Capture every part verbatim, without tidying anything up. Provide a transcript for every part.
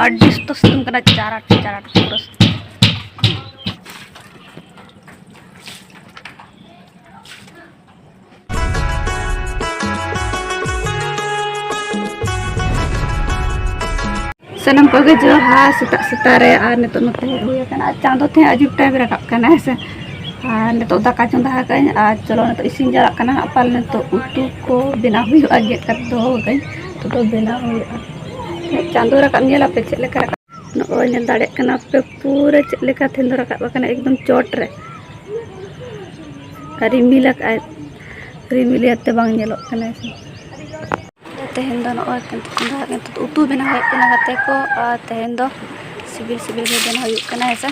ᱟᱹᱰᱤ ᱥᱚᱠᱛᱚ ᱥᱤᱛᱩᱝ ᱠᱟᱱᱟ, ᱪᱟᱨᱟᱴ ᱪᱟᱨᱟᱴ ᱯᱩᱨᱟᱹ᱾ ᱥᱟᱱᱟᱢ ᱠᱚᱜᱮ ᱡᱚᱦᱟᱨ ᱥᱮᱛᱟᱜ ᱥᱮᱛᱟᱜ ᱨᱮ᱾ ᱟᱨ ᱱᱤᱛᱚᱜ ᱱᱚᱛᱮ ᱦᱮᱡ ᱦᱩᱭ ᱟᱠᱟᱱᱟ᱾ ᱟᱨ ᱪᱟᱸᱫᱚ ᱛᱮᱦᱮᱧ ᱟᱹᱡᱤᱵ ᱴᱟᱭᱤᱯ ᱨᱟᱠᱟᱵ ᱠᱟᱱᱟ, ᱦᱮᱸ ᱥᱮ᱾ ᱟᱨ ᱱᱤᱛᱚᱜ ᱫᱟᱠᱟ ᱪᱚᱸᱫᱟ ᱟᱠᱟᱫᱟᱹᱧ᱾ ᱟᱨ ᱪᱚᱞᱚ, ᱱᱤᱛᱚᱜ ᱤᱥᱤᱱ ᱪᱟᱞᱟᱜ ᱠᱟᱱᱟ᱾ ᱟᱯᱟᱞ ᱱᱤᱛᱚᱜ ᱩᱛᱩ ᱠᱚ ᱵᱮᱱᱟᱣ ᱦᱩᱭᱩᱜᱼᱟ, ᱜᱮᱫ ᱠᱟᱛᱮ ᱫᱚᱦᱚ ᱠᱟᱜᱼᱟᱹᱧ᱾ ᱱᱤᱛᱚᱜ ᱫᱚ ᱵᱮᱱᱟᱣ ᱦᱩᱭᱩᱜᱼᱟ᱾ ᱪᱟᱸᱫᱚ ᱨᱟᱠᱟᱵ ᱧᱮᱞ ᱟᱯᱮ ᱪᱮᱫ ᱞᱮᱠᱟ ᱨᱟᱠᱟᱵ᱾ ᱱᱚᱜᱼᱚᱭ ᱧᱮᱞ ᱫᱟᱲᱮᱭᱟᱜ ᱠᱟᱱᱟ ᱯᱮ, ᱯᱩᱨᱟᱹ ᱪᱮᱫ ᱞᱮᱠᱟ ᱛᱮᱦᱮᱧ ᱫᱚ ᱨᱟᱠᱟᱵ ᱟᱠᱟᱱᱟ, ᱮᱠᱫᱚᱢ ᱪᱚᱴ ᱨᱮ᱾ ᱟᱨ ᱨᱤᱢᱤᱞ ᱟᱠᱟᱫᱼᱟᱭ, ᱨᱤᱢᱤᱞ ᱤᱭᱟᱹᱛᱮ ᱵᱟᱝ ᱧᱮᱞᱚᱜ ᱠᱟᱱᱟ᱾ ᱛᱮᱦᱮᱧ ᱫᱚ ᱱᱚᱜᱼᱚᱭ ᱠᱤᱱᱛᱩ ᱪᱚᱸᱫᱟ ᱟᱠᱟᱫ, ᱱᱤᱛᱚᱜ ᱫᱚ ᱩᱛᱩ ᱵᱮᱱᱟᱣ ᱦᱩᱭᱩᱜ ᱠᱟᱱᱟ ᱜᱟᱛᱮ ᱠᱚ᱾ ᱟᱨ ᱛᱮᱦᱮᱧ ᱫᱚ ᱥᱤᱵᱤᱞ ᱥᱤᱵᱤᱞ ᱜᱮ ᱵᱮᱱᱟᱣ ᱦᱩᱭᱩᱜ ᱠᱟᱱᱟ, ᱦᱮᱸ ᱥᱮ᱾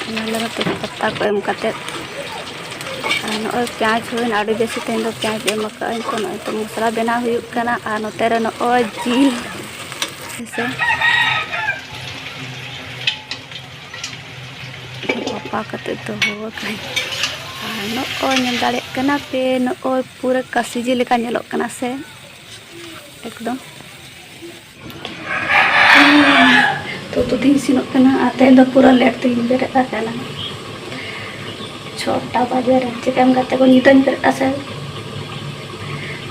ᱚᱱᱟ ᱞᱟᱹᱜᱤᱫ ᱛᱮ ᱯᱟᱛᱟ ᱠᱚ ᱮᱢ ᱠᱟᱛᱮ, ᱟᱨ ᱱᱚᱜᱼᱚᱭ ᱯᱮᱸᱭᱟᱡᱽ ᱦᱩᱭᱱᱟ, ᱟᱹᱰᱤ ᱵᱮᱥᱤ ᱛᱮᱦᱮᱧ ᱫᱚ ᱯᱮᱸᱭᱟᱡᱽ ᱮᱢ ᱟᱠᱟᱫᱼᱟᱹᱧ᱾ ᱛᱚ ᱱᱚᱜᱼᱚᱭ ᱛᱚ ᱢᱚᱥᱞᱟ ᱵᱮᱱᱟᱣ ᱦᱩᱭᱩᱜ ᱠᱟᱱᱟ᱾ ᱟᱨ ᱱᱚᱛᱮ ᱨᱮ ᱱᱚᱜᱼᱚᱭ ᱡᱤᱞ, ᱦᱮᱸ ᱥᱮ᱾ ᱵᱷᱟᱯᱟ ᱠᱟᱛᱮ ᱫᱚᱦᱚ ᱟᱠᱟᱫᱟᱹᱧ᱾ ᱟᱨ ᱱᱚᱜᱼᱚᱭ ᱧᱮᱞ ᱫᱟᱲᱮᱭᱟᱜ ᱠᱟᱱᱟ ᱯᱮ, ᱱᱚᱜᱼᱚᱭ ᱯᱩᱨᱟᱹ ᱠᱟᱥᱤ ᱡᱤᱞ ᱞᱮᱠᱟ ᱧᱮᱞᱚᱜ ᱠᱟᱱᱟ ᱥᱮ, ᱮᱠᱫᱚᱢ᱾ ᱛᱚ ᱩᱛᱩ ᱛᱤᱧ ᱤᱥᱤᱱᱚᱜ ᱠᱟᱱᱟ᱾ ᱟᱨ ᱛᱮᱦᱮᱧ ᱫᱚ ᱯᱩᱨᱟᱹ ᱞᱮᱴ ᱛᱮᱜᱤᱧ ᱵᱮᱨᱮᱫ ᱟᱠᱟᱱᱟ, ᱪᱷᱚᱴᱟ ᱵᱟᱡᱮ ᱨᱮ᱾ ᱪᱤᱠᱟᱹᱭᱟᱢ ᱜᱟᱛᱮ ᱠᱚ, ᱧᱤᱫᱟᱹᱧ ᱵᱮᱨᱮᱫᱼᱟ ᱥᱮ᱾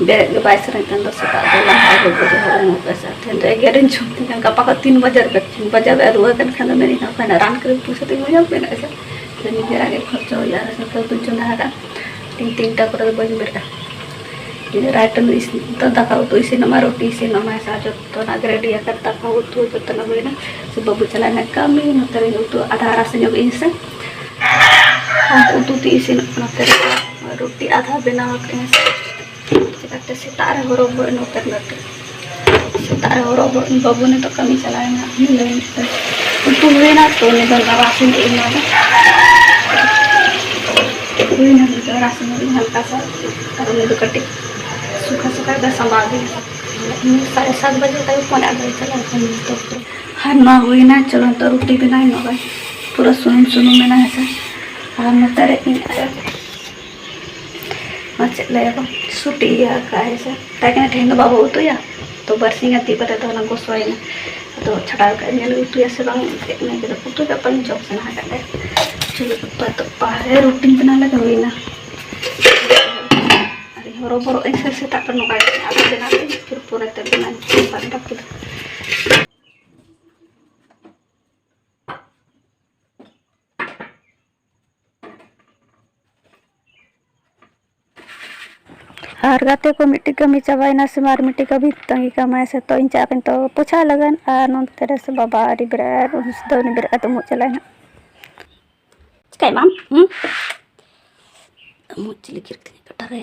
ᱵᱮᱨᱮᱫ ᱜᱮ ᱵᱟᱭ ᱥᱟᱱᱟᱧ ᱠᱟᱱ ᱫᱚ, ᱥᱮᱛᱟᱜ ᱫᱚ ᱞᱟᱸᱜᱟ ᱜᱮ ᱵᱩᱡᱷᱟᱹᱜᱼᱟ ᱦᱚᱲᱢᱚ ᱠᱚ᱾ ᱥᱮ ᱛᱮᱦᱮᱧ ᱫᱚ ᱮᱜᱮᱨᱤᱧ ᱪᱷᱩᱴᱤ ᱠᱟᱱᱟ, ᱜᱟᱯᱟ ᱠᱷᱚᱱ ᱛᱤᱱ ᱵᱟᱡᱮ ᱨᱮ, ᱛᱤᱱ ᱵᱟᱡᱮ ᱨᱮ ᱨᱩᱣᱟᱹᱲ ᱠᱟᱱ ᱠᱷᱟᱱ ᱫᱚ ᱢᱮᱱᱮᱫ ᱠᱟᱱ, ᱚᱠᱟᱭᱮᱱᱟ ᱨᱟᱱ ᱠᱤᱨᱤᱧ ᱯᱚᱭᱥᱟ ᱛᱤᱧ ᱮᱢᱟᱭᱟ, ᱢᱮᱱᱮᱫ ᱥᱮ ᱱᱤᱡᱮᱨᱟᱜ ᱜᱮ ᱠᱷᱚᱨᱪᱟ ᱦᱩᱭᱩᱜᱼᱟ᱾ ᱟᱨ ᱥᱮ ᱩᱛᱩᱧ ᱪᱚᱸᱫᱟ ᱟᱠᱟᱫᱼᱟ, ᱛᱤᱱ ᱛᱤᱱᱴᱟ ᱠᱚᱨᱮ ᱫᱚ ᱵᱟᱹᱧ ᱵᱮᱨᱮᱫᱼᱟ᱾ ᱤᱧ ᱨᱟᱭᱴᱟᱨ ᱫᱚ ᱤᱥᱤᱱ, ᱫᱚ ᱫᱟᱠᱟ ᱩᱛᱩ ᱤᱥᱤᱱᱚᱜ ᱢᱟ, ᱨᱩᱴᱤ ᱤᱥᱤᱱᱚᱜ ᱢᱟ, ᱥᱮ ᱡᱚᱛᱚᱱᱟᱜ ᱜᱮ ᱨᱮᱰᱤ ᱟᱠᱟᱫ, ᱫᱟᱠᱟ ᱩᱛᱩ ᱡᱚᱛᱚᱱᱟᱜ ᱦᱩᱭᱱᱟ᱾ ᱥᱮ ᱵᱟᱹᱵᱩ ᱪᱟᱞᱟᱣ ᱮᱱᱟ ᱠᱟᱹᱢᱤ, ᱱᱚᱛᱮ ᱨᱮ ᱩᱛᱩ ᱟᱫᱷᱟ ᱨᱟᱥᱮ ᱧᱚᱜ ᱤᱧ ᱥᱮ᱾ ᱟᱨ ᱩᱛᱩ ᱛᱤᱧ ᱤᱥᱤᱱᱚᱜ ᱠᱟᱱᱟ, ᱱᱚᱛᱮ ᱨᱮ ᱨᱩᱴᱤ ᱟᱫᱷᱟ ᱵᱮᱱᱟᱣ ᱟᱠᱟᱫ ᱟᱹᱧ ᱥᱮ᱾ ᱪᱮᱠᱟᱛᱮ ᱥᱮᱛᱟᱜ ᱨᱮ ᱦᱚᱨᱚ ᱵᱚᱨᱚ ᱱᱚᱛᱮ ᱨᱮ ᱱᱚᱛᱮ᱾ ᱥᱮᱛᱟᱜ ᱨᱮ ᱦᱚᱨᱚ ᱵᱚᱨᱚ ᱤᱧ ᱵᱟᱹᱵᱩ ᱱᱤᱛᱚᱜ ᱠᱟᱹᱢᱤ ᱪᱟᱞᱟᱣ ᱮᱱᱟ᱾ ᱩᱱᱤ ᱞᱟᱹᱜᱤᱫ ᱛᱮ ᱩᱛᱩ ᱦᱩᱭᱱᱟ, ᱛᱚ ᱩᱱᱤ ᱫᱚ ᱨᱟᱥᱮ ᱧᱚᱜ ᱤᱧ ᱮᱢᱟ ᱫᱟ᱾ ᱦᱩᱭᱱᱟ, ᱱᱤᱛᱚᱜ ᱨᱟᱥᱮ ᱧᱚᱜ ᱤᱧ ᱦᱟᱞᱠᱟ ᱥᱟ, ᱟᱨ ᱩᱱᱤ ᱫᱚ ᱠᱟᱹᱴᱤᱡ ᱥᱩᱠᱷᱟ ᱥᱩᱠᱷᱟ ᱜᱮ ᱥᱟᱢᱵᱟᱣ ᱫᱤᱧ᱾ ᱥᱟᱲᱮ ᱥᱟᱛ ᱵᱟᱡᱮ ᱛᱟᱭᱚᱢ ᱯᱷᱳᱱ ᱟᱫᱚ ᱪᱟᱞᱟᱣ ᱠᱟᱱᱟ ᱱᱤᱛᱚᱜ ᱫᱚ᱾ ᱟᱨ ᱱᱚᱣᱟ ᱦᱩᱭᱱᱟ, ᱪᱚᱞᱚ ᱱᱤᱛᱚᱜ ᱨᱩᱴᱤ ᱵᱮᱱᱟᱣ ᱧᱚᱜ ᱟᱭ᱾ ᱯᱩᱨᱟᱹ ᱥᱩᱱᱩᱢ ᱥᱩᱱᱩᱢ ᱢᱮᱱᱟᱜᱼᱟ ᱦᱮᱸ ᱥᱮ᱾ ᱟᱨ ᱱᱚᱛᱮ ᱨᱮ ᱤᱧ ᱟᱭᱳ ᱟᱨ ᱪᱮᱫ ᱞᱟᱹᱭᱟᱠᱚ, ᱥᱩᱴᱤ ᱤᱭᱟᱹ ᱟᱠᱟᱫ ᱦᱮᱸ ᱥᱮ᱾ ᱛᱟᱭ ᱠᱟᱱᱟ ᱛᱮᱦᱮᱧ ᱫᱚ ᱵᱟᱵᱚ ᱩᱛᱩᱭᱟ᱾ ᱛᱚ ᱵᱟᱨᱥᱤᱧ ᱜᱟᱱ ᱛᱤᱭᱳᱜ ᱠᱟᱛᱮ ᱫᱚ ᱚᱱᱟ ᱜᱚᱥᱚᱭᱮᱱᱟ᱾ ᱟᱫᱚ ᱪᱷᱟᱰᱟᱣ ᱠᱟᱜ ᱧᱮᱞ ᱩᱛᱩᱭᱟ ᱥᱮ ᱵᱟᱝ ᱮᱱᱛᱮᱫ, ᱚᱱᱟ ᱜᱮ ᱩᱛᱩ ᱫᱚ ᱵᱟᱹᱧ ᱡᱚᱢ ᱥᱟᱱᱟ ᱟᱠᱟᱫ ᱞᱮ᱾ ᱪᱷᱩᱞᱤ ᱠᱚ ᱯᱟᱛᱚ ᱯᱟᱦᱮ ᱨᱩᱴᱤᱱ ᱵᱮᱱᱟᱣ ᱞᱮᱠᱟ ᱦᱩᱭᱱᱟ᱾ ᱟᱨ ᱦᱚᱨᱚᱵᱚᱨᱚᱜ ᱟᱹᱧ ᱥᱮ ᱥᱮᱛᱟᱜ ᱠᱷᱚᱱ ᱱᱚᱝᱠᱟ ᱜᱮ ᱟᱫᱚ ᱵᱮᱱᱟᱣ ᱠᱟᱜ ᱟᱹᱧ, ᱯᱷᱤᱨ ᱯᱚᱨᱮ ᱛᱮ ᱵᱮᱱᱟᱣ ᱟᱹᱧ ᱵᱟᱫ ᱵᱟᱹᱠᱤ ᱫᱚ᱾ ᱟᱨ ᱜᱟᱛᱮ ᱠᱚ ᱢᱤᱫᱴᱤᱡ ᱠᱟᱹᱢᱤ ᱪᱟᱵᱟᱭᱮᱱᱟ ᱥᱮ ᱟᱨ ᱢᱤᱫᱴᱤᱡ ᱠᱟᱹᱢᱤ ᱛᱟᱺᱜᱤ ᱠᱟᱢᱟᱭ ᱥᱮ, ᱛᱚ ᱤᱧ ᱪᱟᱞᱟᱜ ᱠᱟᱹᱱᱟᱹᱧ ᱛᱚ ᱯᱳᱪᱷᱟ ᱞᱟᱹᱜᱤᱫ᱾ ᱟᱨ ᱱᱚᱱᱛᱮ ᱨᱮ ᱥᱮ ᱵᱟᱵᱟ ᱟᱹᱰᱤ ᱵᱮᱨᱮᱫ ᱩᱱᱤ ᱥᱮᱫ ᱩᱱᱤ ᱵᱮᱨᱮᱫ ᱠᱟᱛᱮ ᱩᱢᱩᱜ ᱪᱟᱞᱟᱭ ᱱᱟᱜ᱾ ᱪᱤᱠᱟᱹᱭ ᱢᱟᱢ? ᱦᱩᱸ? ᱩᱢᱩᱜ ᱪᱤᱞᱤ ᱠᱤᱨ ᱠᱟᱹᱴᱤᱡ ᱠᱟᱴᱟ ᱨᱮ᱾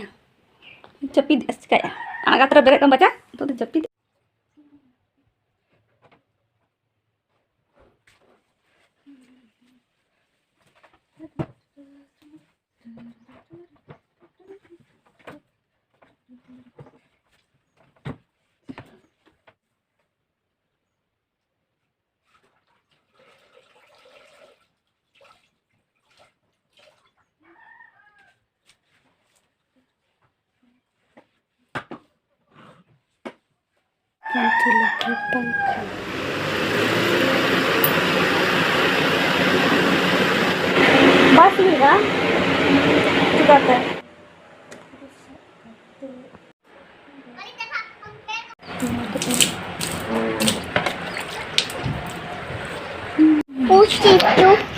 ᱡᱟᱹᱯᱤᱫ ᱮᱫ ᱪᱤᱠᱟᱹᱭᱟ? ᱟᱬᱜᱟᱛ ᱨᱮ ᱵᱮᱨᱮᱫ ᱠᱟᱱ ᱵᱟᱪᱟ, ᱱᱤᱛᱚᱜ ᱫᱚ ᱡᱟᱹᱯᱤᱫ᱾ ᱵᱟᱥ ᱦᱩᱭᱩᱜᱼᱟ᱾ ᱪᱤᱠᱟᱹᱛᱮ?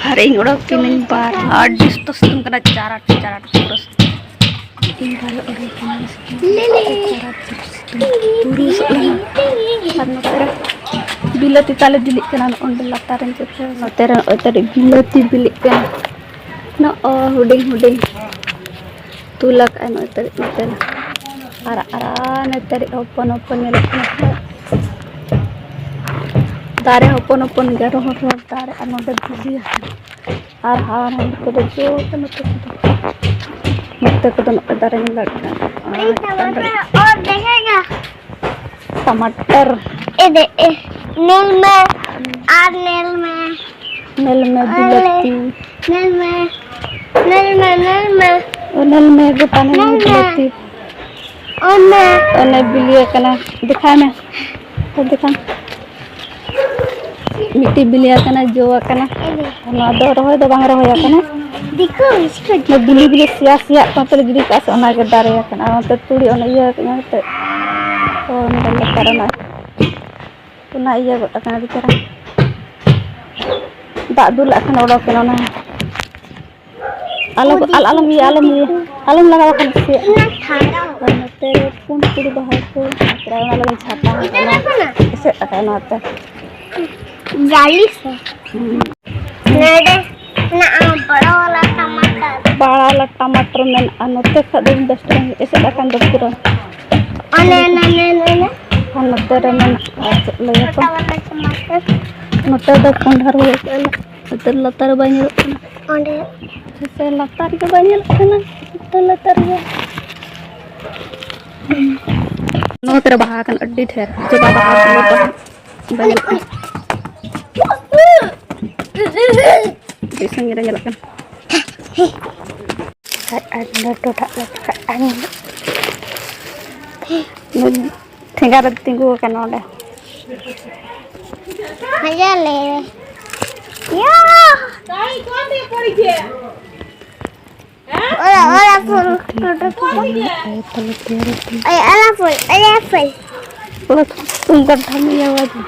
ᱟᱨ ᱤᱧ ᱚᱰᱚᱠ ᱠᱤᱱᱟᱹᱧ ᱵᱟᱨ, ᱟᱹᱰᱤ ᱥᱚᱠᱛᱚ ᱥᱤᱛᱩᱝ ᱠᱟᱱᱟ, ᱪᱟᱨᱟᱴ ᱪᱟᱨᱟᱴ ᱯᱩᱨᱟᱹ ᱥᱤᱛᱩᱝ᱾ ᱤᱧ ᱵᱟᱨ ᱚᱰᱚᱠ ᱠᱤᱱᱟᱹᱧ ᱥᱤᱛᱩᱝ, ᱪᱟᱨᱟᱴ ᱪᱟᱨᱟᱴ ᱥᱤᱛᱩᱝ, ᱯᱩᱨᱟᱹ ᱥᱤᱛᱩᱝ᱾ ᱟᱨ ᱱᱚᱛᱮ ᱨᱮ ᱵᱤᱞᱟᱹᱛᱤ ᱛᱟᱞᱮ ᱵᱤᱞᱤᱜ ᱠᱟᱱᱟ, ᱱᱚᱜᱼᱚ ᱱᱚᱰᱮ ᱞᱟᱛᱟᱨ ᱨᱮᱧ ᱪᱮᱫ ᱱᱚᱛᱮ ᱨᱮ ᱱᱚᱜᱼᱚᱭ ᱛᱟᱞᱮ ᱵᱤᱞᱟᱹᱛᱤ ᱵᱤᱞᱤᱜ ᱠᱟᱱᱟ, ᱱᱚᱜᱼᱚᱭ ᱦᱩᱰᱤᱧ ᱦᱩᱰᱤᱧ᱾ ᱛᱩᱞ ᱟᱠᱟᱫᱼᱟᱭ ᱱᱚᱜᱼᱚᱭ ᱛᱟᱹᱨᱤᱡ ᱱᱚᱛᱮ ᱨᱮ᱾ ᱟᱨ, ᱟᱨ ᱱᱚᱛᱮ ᱨᱮ ᱦᱚᱯᱚᱱ ᱦᱚᱯᱚᱱ ᱧᱮᱞᱚᱜ ᱠᱟᱱᱟ ᱥᱮ᱾ ᱫᱟᱨᱮ ᱦᱚᱯᱚᱱ ᱦᱚᱯᱚᱱ ᱜᱮ ᱨᱚᱦᱚᱲ ᱨᱚᱦᱚᱲ ᱫᱟᱨᱮ, ᱟᱨ ᱱᱚᱰᱮ ᱵᱤᱞᱤ ᱟᱠᱟᱱᱟ᱾ ᱟᱨ ᱦᱟᱲᱟᱢ ᱦᱚᱲ ᱠᱚᱫᱚ ᱡᱚᱛᱚ ᱱᱚᱛᱮ ᱠᱚᱫᱚ, ᱱᱚᱛᱮ ᱠᱚᱫᱚ ᱱᱚᱜᱼᱚᱭ ᱫᱟᱨᱮ ᱧᱮᱞ ᱫᱟᱲᱮᱭᱟᱜ ᱠᱟᱱᱟ᱾ ᱟᱨ ᱴᱟᱢᱟᱴᱟᱨ᱾ ᱮ ᱫᱮ, ᱮ, ᱧᱮᱞ ᱢᱮ, ᱟᱨ ᱧᱮᱞ ᱢᱮ᱾ ᱧᱮᱞ ᱢᱮ, ᱵᱤᱞᱟᱹᱛᱤ᱾ ᱧᱮᱞ ᱢᱮ, ᱧᱮᱞ ᱢᱮ, ᱧᱮᱞ ᱢᱮ᱾ ᱚ, ᱧᱮᱞ ᱢᱮ, ᱜᱚᱴᱟ ᱧᱮᱞ ᱢᱮ, ᱧᱮᱞ ᱢᱮ᱾ ᱵᱤᱞᱟᱹᱛᱤ᱾ ᱚᱱᱮ ᱵᱤᱞᱤ ᱟᱠᱟᱱᱟ, ᱫᱮᱠᱷᱟᱭ ᱢᱮ, ᱫᱮᱠᱷᱟᱭ ᱢᱮ᱾ ᱢᱤᱫᱴᱤᱡ ᱵᱤᱞᱤ ᱟᱠᱟᱱᱟ, ᱡᱚ ᱟᱠᱟᱱᱟ᱾ ᱱᱚᱣᱟ ᱫᱚ ᱨᱚᱦᱚᱭ ᱫᱚ ᱵᱟᱝ ᱨᱚᱦᱚᱭ ᱟᱠᱟᱱᱟ᱾ ᱫᱤᱠᱩ ᱵᱤᱥᱠᱩᱴ᱾ ᱵᱤᱞᱤ ᱵᱤᱞᱤ ᱥᱮᱭᱟ ᱥᱮᱭᱟᱜ ᱠᱟᱱ ᱛᱮᱞᱮ ᱜᱤᱰᱤ ᱠᱟᱜᱼᱟ ᱥᱮ, ᱚᱱᱟᱜᱮ ᱫᱟᱨᱮ ᱟᱠᱟᱱᱟ᱾ ᱟᱨ ᱱᱚᱛᱮ ᱛᱩᱲᱤ ᱚᱱᱟ ᱤᱭᱟᱹ ᱟᱠᱟᱱᱟ ᱮᱱᱛᱮᱫ᱾ ᱚ, ᱚᱱᱟ ᱞᱟᱛᱟᱨ ᱨᱮᱱᱟᱜ ᱚᱱᱟ ᱤᱭᱟᱹ ᱜᱚᱫ ᱟᱠᱟᱱᱟ ᱟᱹᱰᱤ ᱪᱮᱦᱨᱟ᱾ ᱫᱟᱜ ᱫᱩᱞᱟᱜ ᱠᱷᱟᱱ ᱚᱰᱚᱠ ᱮᱱᱟ ᱚᱱᱟ᱾ ᱟᱞᱚ, ᱟᱞ-, ᱟᱞᱚᱢ ᱤᱭᱟᱹ, ᱟᱞᱚᱢ ᱤᱭᱟᱹ, ᱟᱞᱚᱢ ᱞᱟᱜᱟᱣ ᱠᱷᱟᱱ ᱥᱮ᱾ ᱟᱨ ᱱᱚᱛᱮ ᱯᱩᱸᱰ ᱯᱩᱸᱰ ᱵᱟᱦᱟ ᱠᱚ, ᱛᱟᱨᱯᱚᱨᱮ ᱚᱱᱟ ᱞᱟᱹᱜᱤᱫ ᱡᱷᱟᱴᱟ ᱦᱚᱸ ᱠᱟᱱᱟ, ᱮᱥᱮᱫ ᱟᱠᱟᱫ ᱱᱚᱣᱟᱛᱮ᱾ ᱡᱟᱹᱞᱤ ᱥᱮ? ᱦᱩᱸ᱾ ᱱᱚᱰᱮ ᱢᱮᱱᱟᱜᱼᱟ ᱵᱚᱲᱚ ᱣᱟᱞᱟ ᱴᱟᱢᱟᱴᱟᱨ᱾ ᱵᱟᱲᱟ ᱣᱟᱞᱟ ᱴᱟᱢᱟᱴᱟᱨ ᱢᱮᱱᱟᱜᱼᱟ, ᱱᱚᱛᱮ ᱠᱷᱚᱱ ᱫᱚ ᱫᱚᱥ ᱴᱟᱠᱟ ᱮᱥᱮᱫ ᱟᱠᱟᱱ ᱫᱚ ᱯᱩᱨᱟᱹ᱾ ᱚᱱᱮ, ᱚᱱᱮ, ᱚᱱᱮ, ᱚᱱᱮ, ᱚᱱᱮ᱾ ᱟᱨ ᱱᱚᱛᱮ ᱨᱮ ᱢᱮᱱᱟᱜᱼᱟ, ᱪᱮᱫ ᱞᱟᱹᱭᱟᱠᱚ? ᱵᱚᱲᱚ ᱣᱟᱞᱟ ᱴᱟᱢᱟᱴᱟᱨ᱾ ᱱᱚᱛᱮ ᱫᱚ ᱠᱚᱸᱰᱷᱟ ᱨᱚᱦᱚᱭ ᱠᱟᱜᱼᱟ ᱞᱮ᱾ ᱱᱚᱛᱮ ᱞᱟᱛᱟᱨ ᱨᱮ ᱵᱟᱭ ᱧᱮᱞᱚᱜ ᱠᱟᱱᱟ᱾ ᱚᱸᱰᱮ᱾ ᱥᱮ ᱞᱟᱛᱟᱨ ᱨᱮᱜᱮ ᱵᱟᱭ ᱧᱮᱞᱚᱜ ᱠᱟᱱᱟ᱾ ᱱᱚᱛᱮ ᱞᱟᱛᱟᱨ ᱨᱮᱜᱮ᱾ ᱱᱚᱛᱮ ᱨᱮ ᱵᱟᱦᱟ ᱠᱟᱱᱟ ᱟᱹᱰᱤ ᱰᱷᱮᱨ᱾ ᱡᱚᱵᱟ ᱵᱟᱦᱟ, ᱵᱟᱦᱟ᱾ ᱵᱟᱭ ᱧᱮᱞᱚᱜ ᱠᱟᱱᱟ᱾ ᱟᱹᱰᱤ ᱥᱟᱺᱜᱤᱧ ᱨᱮ ᱧᱮᱞᱚᱜ ᱠᱟᱱᱟ᱾ ᱟᱨ ᱞᱟᱹᱴᱩ ᱴᱟᱜ ᱞᱟᱹᱴᱩ ᱴᱟᱜ ᱟᱨ ᱧᱮᱞᱚᱜ᱾ ᱴᱷᱮᱸᱜᱟ ᱨᱮ ᱛᱤᱸᱜᱩ ᱟᱠᱟᱱᱟ ᱚᱸᱰᱮ᱾ ᱢᱟᱡᱟ ᱞᱮ᱾ ᱭᱟ! ᱚᱲᱟᱜ, ᱚᱲᱟᱜ ᱯᱷᱳᱱ, ᱴᱳᱴᱳ ᱯᱷᱳᱱ᱾ ᱚᱭ, ᱚᱲᱟᱜ ᱯᱷᱳᱱ, ᱚᱲᱟᱜ ᱯᱷᱳᱱ᱾ ᱚᱲᱟᱜ ᱯᱷᱳᱱ, ᱛᱩᱢ ᱠᱟᱱ ᱛᱟᱢ ᱜᱮᱭᱟ ᱵᱟᱵᱟ᱾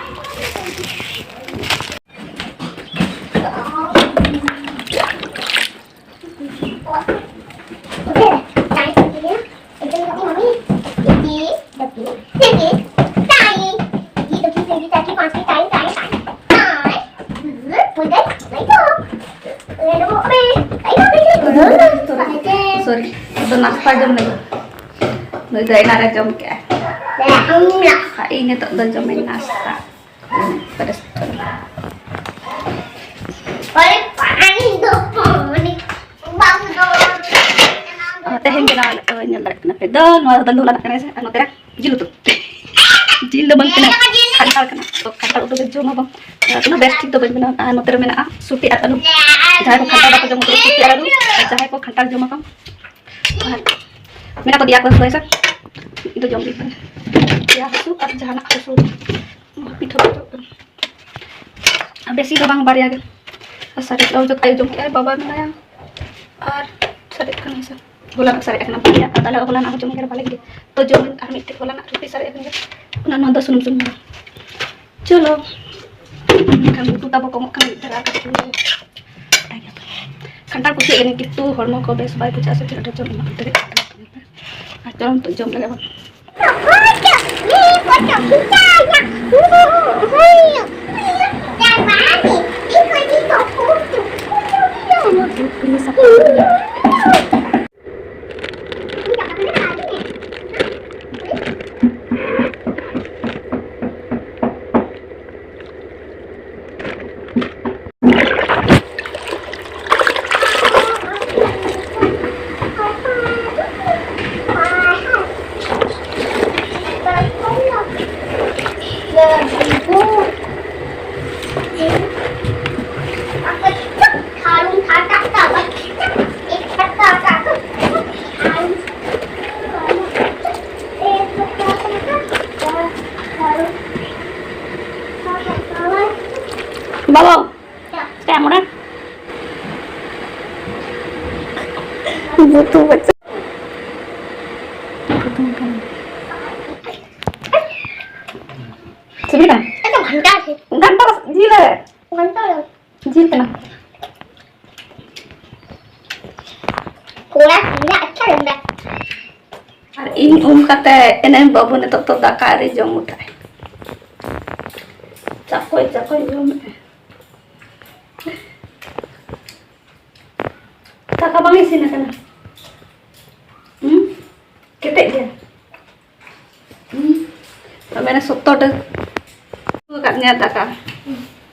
ᱥᱚᱨᱤ, ᱟᱫᱚ ᱱᱟᱥᱛᱟ ᱡᱚᱢ ᱞᱟᱹᱜᱤᱫ᱾ ᱱᱩᱭ ᱫᱚ ᱮᱱᱟᱱ ᱨᱮ ᱡᱚᱢ ᱠᱮᱜᱼᱟᱭ᱾ ᱟᱨ ᱤᱧ ᱱᱤᱛᱚᱜ ᱫᱚ ᱡᱚᱢᱟᱹᱧ ᱱᱟᱥᱛᱟ᱾ ᱯᱟᱨᱮᱥ ᱠᱟᱛᱮ᱾ ᱟᱨ ᱛᱮᱦᱮᱧ ᱵᱮᱱᱟᱣ ᱞᱮᱫ ᱫᱚ ᱧᱮᱞ ᱫᱟᱲᱮᱭᱟᱜ ᱠᱟᱱᱟ ᱯᱮ ᱫᱟᱹᱞ, ᱱᱚᱣᱟ ᱫᱚ ᱫᱟᱹᱞ ᱫᱚ ᱞᱟᱜᱟᱜ ᱠᱟᱱᱟ ᱥᱮ, ᱟᱨ ᱱᱚᱛᱮ ᱨᱮ ᱡᱤᱞ ᱩᱛᱩ᱾ ᱡᱤᱞ ᱫᱚ ᱵᱟᱝ ᱠᱟᱱᱟ, ᱠᱷᱟᱱᱴᱟᱲ ᱠᱟᱱᱟ᱾ ᱛᱚ ᱠᱷᱟᱱᱴᱟᱲ ᱩᱛᱩ ᱫᱚ ᱡᱚᱢ ᱟᱵᱚᱱ᱾ ᱟᱨ ᱩᱱᱟᱹᱜ ᱵᱮᱥ ᱴᱷᱤᱠ ᱫᱚ ᱵᱟᱹᱧ ᱵᱮᱱᱟᱣ ᱠᱟᱜᱼᱟ᱾ ᱟᱨ ᱱᱚᱛᱮ ᱨᱮ ᱢᱮᱱᱟᱜᱼᱟ ᱥᱩᱴᱤ ᱟᱨ ᱟᱹᱞᱩ᱾ ᱡᱟᱦᱟᱸᱭ ᱠᱚ ᱠᱷᱟᱱᱴᱟᱲ ᱵᱟᱠᱚ ᱡᱚᱢᱟ, ᱩᱱᱠᱩ ᱫᱚ ᱥᱩᱴᱤ ᱟᱨ ᱟᱹᱞᱩ᱾ ᱟᱨ ᱡᱟᱦᱟᱸᱭ ᱠᱚ ᱠᱷᱟᱱᱴᱟᱲ ᱡᱚᱢᱟ ᱠᱚ, ᱟᱨ ᱢᱮᱱᱟᱜ ᱠᱚ ᱫᱮᱭᱟ ᱠᱚ ᱦᱳᱭ ᱥᱮ᱾ ᱤᱧ ᱫᱚ ᱡᱚᱢ ᱦᱩᱭᱩᱜ ᱠᱟᱱᱟ᱾ ᱯᱮᱭᱟ ᱦᱟᱹᱥᱩ ᱟᱨ ᱡᱟᱦᱟᱱᱟᱜ ᱦᱟᱹᱥᱩ᱾ ᱯᱤᱴᱷᱟᱹ ᱯᱤᱴᱷᱟᱹ ᱠᱟᱱᱟ᱾ ᱟᱨ ᱵᱮᱥᱤ ᱫᱚ ᱵᱟᱝ, ᱵᱟᱨᱭᱟ ᱜᱮ᱾ ᱟᱨ ᱥᱟᱨᱮᱡ ᱫᱚ ᱡᱚᱛᱚᱭ ᱡᱚᱢ ᱠᱮᱜᱼᱟᱭ, ᱵᱟᱵᱟ ᱢᱮᱱᱟᱭᱟ᱾ ᱟᱨ ᱥᱟᱨᱮᱡ ᱠᱟᱱᱟ ᱥᱮ? ᱦᱚᱞᱟᱱᱟᱜ ᱥᱟᱨᱮᱡ ᱟᱠᱟᱱᱟ ᱵᱟᱨᱭᱟ, ᱟᱨ ᱛᱟᱦᱞᱮ ᱦᱚᱞᱟᱱᱟᱜ ᱦᱚᱸ ᱡᱚᱢ ᱜᱮ ᱵᱟᱞᱮ ᱜᱤᱰᱤ᱾ ᱛᱚ ᱡᱚᱢ ᱟᱨ ᱢᱤᱫᱴᱮᱡ ᱦᱚᱞᱟᱱᱟᱜ ᱨᱩᱴᱤ ᱥᱟᱨᱮᱡ ᱟᱠᱟᱱ ᱜᱮᱭᱟ, ᱚᱱᱟ ᱱᱚᱣᱟ ᱫᱚ ᱥᱩᱱᱩᱢ ᱥᱩᱱᱩᱢ᱾ ᱪᱚᱞᱚ, ᱮᱱᱠᱷᱟᱱ ᱩᱛᱩ ᱛᱟᱵᱚ ᱠᱚᱢᱚᱜ ᱠᱟᱱᱟ ᱢᱤᱫ ᱫᱷᱟᱨᱟ ᱟᱨ ᱠᱟᱹᱴᱤᱡ ᱪᱩᱞᱩᱝ᱾ ᱠᱟᱱᱴᱟᱲ ᱠᱩᱥᱤᱭᱟᱜ ᱠᱟᱹᱱᱟᱹᱧ, ᱠᱤᱱᱛᱩ ᱦᱚᱲᱢᱚ ᱠᱚ ᱵᱮᱥ ᱵᱟᱭ ᱵᱩᱡᱷᱟᱹᱜᱼᱟ ᱥᱮ ᱪᱮᱫ, ᱟᱹᱰᱤ ᱡᱳᱨ ᱮᱢᱟᱜ ᱠᱟᱛᱮ᱾ ᱟᱨ ᱪᱚᱞᱚ ᱱᱤᱛᱚᱜ ᱡᱚᱢ ᱞᱮᱜᱮ ᱵᱚᱱ᱾ ᱵᱟᱵᱟ, ᱪᱮᱫ ᱮᱢ ᱚᱰᱟᱨ? ᱵᱩᱛᱩ ᱵᱟᱪᱪᱟ᱾ ᱥᱤᱵᱤᱞᱟ? ᱮᱠᱫᱚᱢ ᱜᱷᱟᱱᱴᱟ ᱥᱮ᱾ ᱜᱷᱟᱱᱴᱟ ᱡᱤᱞ ᱨᱮ᱾ ᱜᱷᱟᱱᱴᱟ ᱨᱮ᱾ ᱡᱤᱞ ᱠᱟᱱᱟ᱾ ᱠᱚᱲᱟ ᱥᱤᱵᱤᱞᱟ, ᱟᱪᱪᱷᱟ ᱞᱟᱜᱫᱟ᱾ ᱟᱨ ᱤᱧ ᱩᱢ ᱠᱟᱛᱮ ᱮᱱᱮᱢ ᱵᱟᱹᱵᱩ ᱱᱤᱛᱚᱜ ᱛᱚ ᱫᱟᱠᱟ ᱟᱹᱣᱨᱤ ᱡᱚᱢ ᱩᱴᱷᱟᱹᱜᱼᱟᱭ᱾ ᱪᱟᱠᱚᱭ ᱪᱟᱠᱚᱭ ᱡᱚᱢᱮᱜᱼᱟᱭ᱾ ᱫᱟᱠᱟ ᱵᱟᱝ ᱤᱥᱤᱱ ᱟᱠᱟᱱᱟ᱾ ᱦᱩᱸ? ᱠᱮᱴᱮᱡ ᱜᱮᱭᱟ᱾ ᱦᱩᱸ? ᱢᱮᱱᱟ ᱥᱚᱛᱛᱚᱨ ᱴᱟᱠᱟ ᱩᱛᱩ ᱟᱠᱟᱫ ᱧᱟ ᱫᱟᱠᱟ᱾